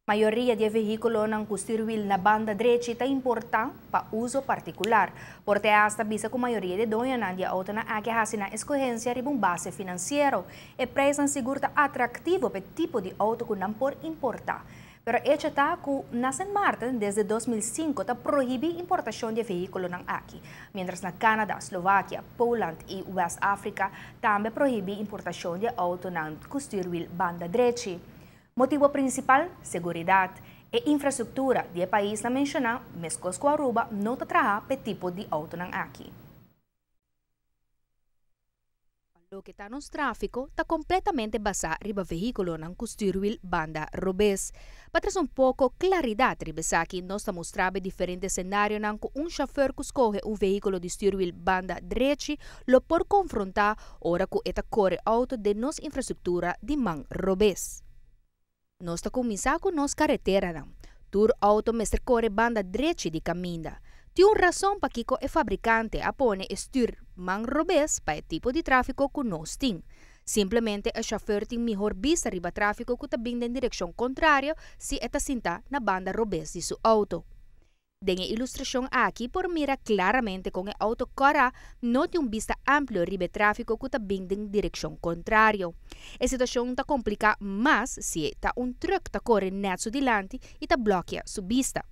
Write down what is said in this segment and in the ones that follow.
Mayoria di e vehiculonan cu stuurwiel na banda drechi ta importa pa uso particular. Por te hasta bisa cu mayoria di doñonan di autonan aki a haci nan escogencia riba un base financiero. E prijsnan sigur ta atractivo p'e tipo di auto cu nan por importa. Pero hecho ta cu na Sint Maarten desde 2005 ta prohibi importacion di e vehiculonan aki, mientras na Canada, Slovakia, Poland y West Africa tambe prohibi importacion di autonan cu stuurwiel banda drechi. Motibo principal, seguridad. E infrastructura di e paisnan menciona, mescos cu Aruba, no ta traha p'e tipo di autonan aki. Pa loke ta nos trafico, ta completamente basa riba vehiculonan cu stuurwiel banda robes. Pa trece un poco claridad riba esaki, nos ta mustra bo diferente scenarionan cu un chauffeur cu scoge un vehiculo di stuurwiel banda drechi lo por confronta ora cu e ta core auto den nos infrastructura di man robes. Nos ta kuminsá ku nos kareteranan. Tur outo mester kore banda drechi di kaminda. Tin un rason pakiko e fabrikante a pone e stür man robes pa e tipo di tráfiko ku nos tin. Simplemente e shofèr tin mihor bista riba tráfiko ku ta bin den direkshon kontrario si e ta sintá na banda robes di su outo. Den e ilustrashon aki por mira klaramente kon e outo kòrá no tin un bista amplio riba e tráfiko ku ta bin den direkshon kontrario. E situashon ta kompliká mas si ta un trùk ta kore nèt su dilanti i ta blòkia su bista.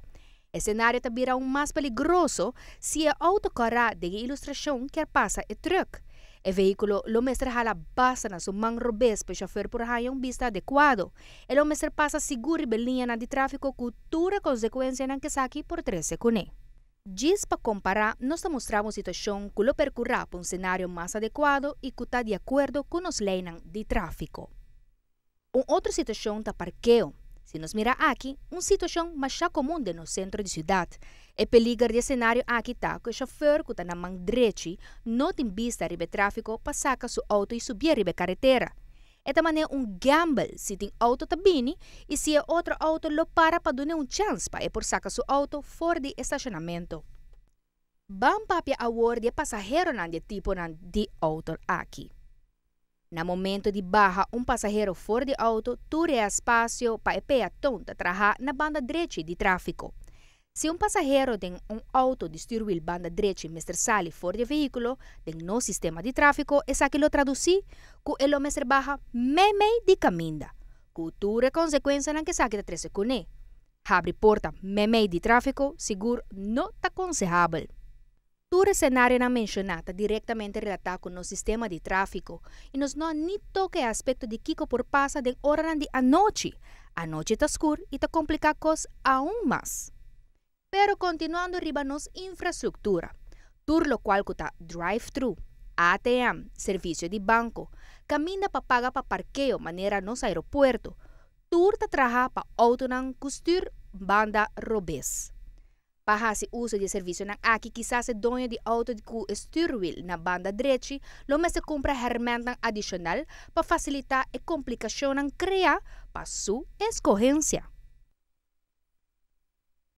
E senario ta bira aun mas peligroso si e outo kòrá den e ilustrashon kier pasa e trùk. E vehíkulo lo mester hala basta na su man robes pa e shofèr por haña un bista adekuado. E lo mester pasa sigur riba e liñanan di tráfiko ku tur e konsekuensianan ku esaki por trese kuné. Djis pa kompará, nos ta mustra un situashon ku lo perkurá pa un senario mas adekuado i ku ta di akuerdo ku nos leinan di tráfiko. Un otro situashon ta parkeo. Si nos mira aki, un situashon masha komun den nos sentro di siudat. E peliger di e senario aki ta ku e shofèr ku ta na man drechi no tin bista riba e tráfiko pa saka su outo i subié riba e karetera. E ta manera un gamble si tin auto ta bini y si e otro auto lo para pa dun'e un chans pa e por saca su auto for di e stacionamento. Ban papia awor di e pasaheronan di e tiponan di auto aki. Na momento di baha un pasahero for di auto tur e espacio pa e peaton ta traha na banda drechi di trafico. Si un pasahero den un auto di stuurwiel banda drechi mester sali for di e vehiculo den nos sistema di trafico esaki lo traduci cu e lo mester baha meimei di caminda, cu tur e consecuencianan cu esaki ta trece cune. Habri porta meimei di trafico sigur no ta consehabel. Tur e scenarionan menciona ta directamente relata cu nos sistema di trafico y nos no a ni toca e aspecto di kico por pasa den oranan di anochi. Anochi ta scur y ta complica cos aun mas. Pero continuando riba nos infrastructura, tur locual cu ta drive-thru, ATM, servicio di banco, caminda pa paga pa parkeo manera nos aeropuerto, tur ta traha pa autonan cu stuur banda robes. Pa hasi uso di e servisionan aki kisas e doño di outo ku e stuurwiel na banda drechi lo mester kumpra hèrmèntnan adishonal pa fasilitá e komplikashonnan kreá pa su eskohensia.